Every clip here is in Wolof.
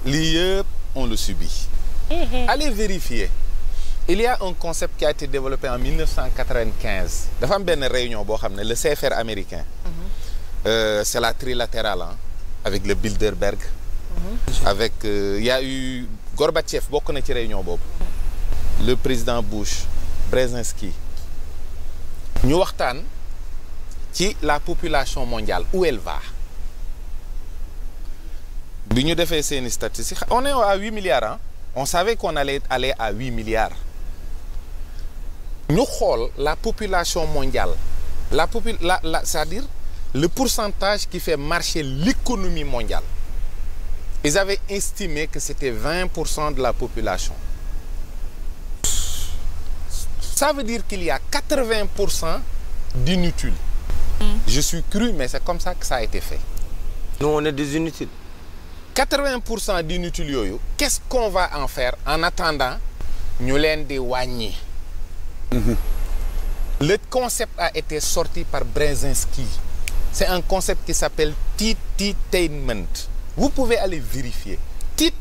lii yëpp on le subit. Allez vérifier. Il y a un concept qui a été développé en 1995 dafa am benn réunion boo xam ne le CFR américain. C'est la trilatérale avec le Bilderberg. Avec y a eu Gorbatchev bokk na ci réunion boobu. Le président Bush, Brzezinski. ñu waxtaan ci la population mondiale où elle va. bi ñu defee seeni statistiques on est à 8 milliards on savait qu'on allait aller à 8 milliards. ñu xool la population mondiale c'est-à-dire le pourcentage qui fait marcher l'économie mondiale. Ils avaient estimé que c'était 20% de la population. Ça veut dire qu'il y a 80% d'inutiles. Je suis cru, mais c'est comme ça que ça a été fait. Nous, on est des inutiles. 80% d'inutiles yooyu, qu'est-ce qu'on va en faire en attendant ñu leen di wàññi. Le concept a été sorti par Brzezinski. C'est un concept qui s'appelle Titainment. Vous pouvez aller vérifier. Tit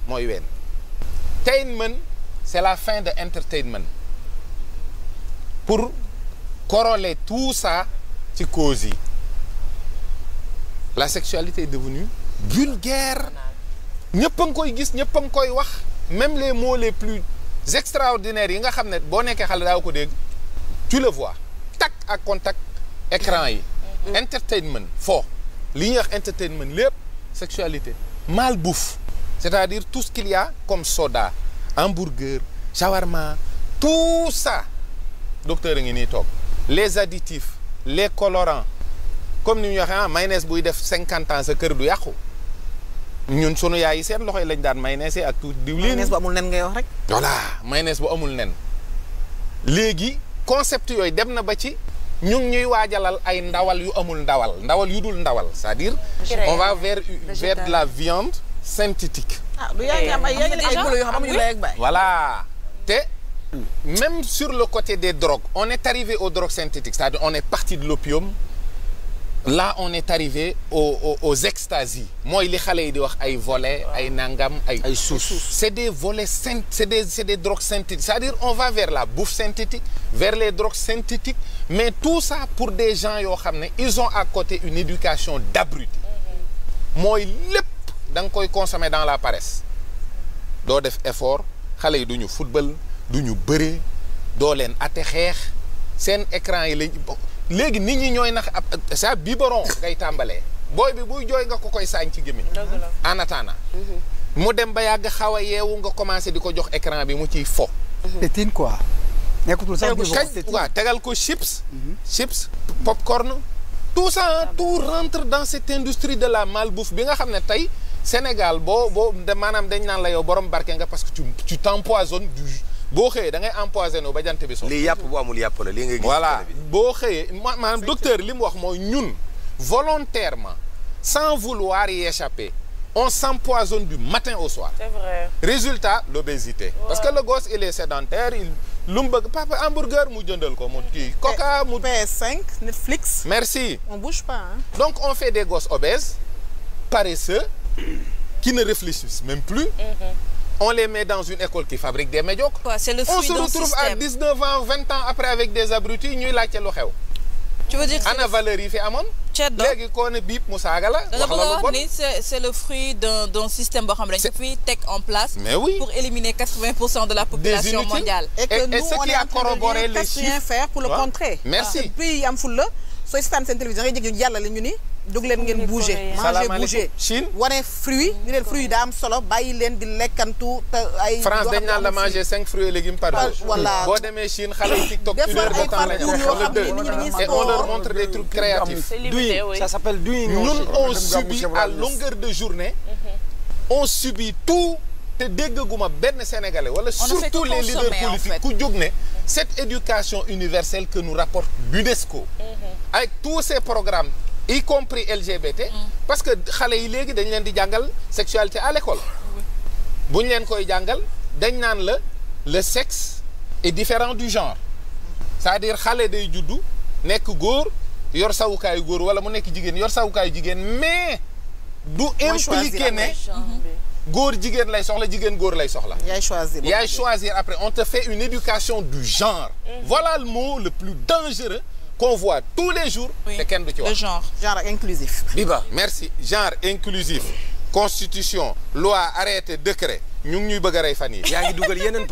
mooy ween. Tainment, c'est la fin de entertainment. Pour corroler tout ça ci cause yi. La sexualité est devenue vulgaire. ñëpp a ngi koy gis ñëpp a ngi koy wax. Même les mots les plus extraordinaires yi nga xam ne boo nekkee xale daaw ko dégg. Tu le vois. Tac à contact écran yi. Entertainment foo. li ñuy wax entertainment lépp sexualité. Malbouffe. C'est-à-dire tout ce qu'il y a comme soda, hamburger, shawarma, tout ça. Docteur ngi nii toog. Les additifs, les colorants. Comme ni ñu waxee mayonnaise buy def 50 ans sa kër du yàqu. ñun sunu yaay yi seen loxo yi lañ daan mayonnaise ak tuuti diwlin. mayonnaise bu amul nen ngay wax rek. voilà mayonnaise bu amul nen. léegi concept yooyu dem na ba ci ñu ngi ñuy waajalal ay ndawal yu amul ndawal yu dul ndawal c'est-à-dire on va vers de la viande synthétique. ah du yaa ngi am ay golo yoo xam amuñu lay ak baay. voilà te même sur le côté des drogues on est arrivé aux drogues synthétiques c'est-à-dire on est parti de l'opium. Là on est arrivé aux extasies mooy li xale yi di wax ay volets ay nangam ay suus. C'est des volets c'est des drogues synthétiques c'est-à-dire on va vers la bouffe synthétique vers les drogues synthétiques mais tout ça pour des gens yoo xam ne ils ont à côté une éducation d'abrutis. mooy lépp da nga koy consommer dans la paresse. doo def effort xale yi du ñu football du ñu bëre doo leen ate xeex seen écran yi lañ. léegi nit ñi ñooy nax ab sa biberon ngay tàmbalee booy bi buy jooy nga ko koy saañ ci gémmiñ en attendant mu dem ba yàgg xaw a yeewu nga commencé di ko jox écran bi mu ciy fo tétine quoi nekkutul sax waaw tegal ko chips popcorn tout ça tout rentre dans cette industrie de la malbouffe bi nga xam ne tey Sénégal boo maanaam dañ naan la yow borom barke nga parce que tu t'empoisonnes boo xëyee da ngay empoisonné ba jant bi so. lii yàpp bu amul yàpp la lii ngay gis. voilà boo xëyee maanaam docteur li mu wax mooy ñun volontairement sans vouloir y échapper on s'empoisonne du matin au soir. C'est vrai. Résultat l'obésité. Ouais. Parce que le gosse il est sédentaire lu mu bëgg papa hamburger mu jëndal ko mu kii. Coca mu PS5 Netflix. Merci. On bouge pas hein. Donc on fait des gosses obèses paresseux qui ne réfléchissent même plus. On les met dans une école qui fabrique des médiocres. Quoi, c'est le fruit on se retrouve à 19 ans 20 ans après avec des abrutis ñuy laajte lu xew. Tu veux dire ana valeur yi fi amoon. Ceddo léegi koo ne biip mu saaga la. wax la lu bon ni c'est le fruit d'un système boo xam ne dañ ko fi teg en place. Mais oui. Pour éliminer 80% de la population mondiale. Et que nous ce on qui est a en train corroboré de les rien chiffres faire pour le contrer. Merci. Pays yi am ful la sooy seetaan seen télévision ngay jéggi yàlla la ñu ni dug leen ngeen bouger. manger bouger. Chine wane fruit ñu leen fruit yi daa am solo bàyyi leen di lekkantu te ay. France dañ naan la manger 5 fruits et légumes par jour. voilà boo demee Chine xale yi TikTok une heure de temps la ñu et on leur montre des trucs créatifs. C'est limité, oui. Ça s'appelle doing. Ñun on subit à longueur de journée. On subit tout. te déggaguma benn Sénégalais wala surtout les leaders politiques ku jóg ne cette éducation universelle que nous rapporte l'UNESCO avec tous ces programmes y compris LGBT parce que xale yi léegi dañ leen di jàngal sexualité à l'école bu ñu leen koy jàngal dañ naan la le sexe est différent du genre c'est-à-dire xale day juddu nekk góor yor sawukaayu góor wala mu nekk jigéen yor sawukaayu jigéen mais du impliqué ne góor jigéen lay soxla jigéen góor lay soxla. yaay choisir après on te fait une éducation du genre. Voilà le mot le plus dangereux qu'on voit tous les jours. te kenn du ci wax le genre inclusif. Biba merci genre inclusif constitution loi arrêté décret ñu ngi ñuy bëgg a rey fan yi yaa ngi dugal yeneen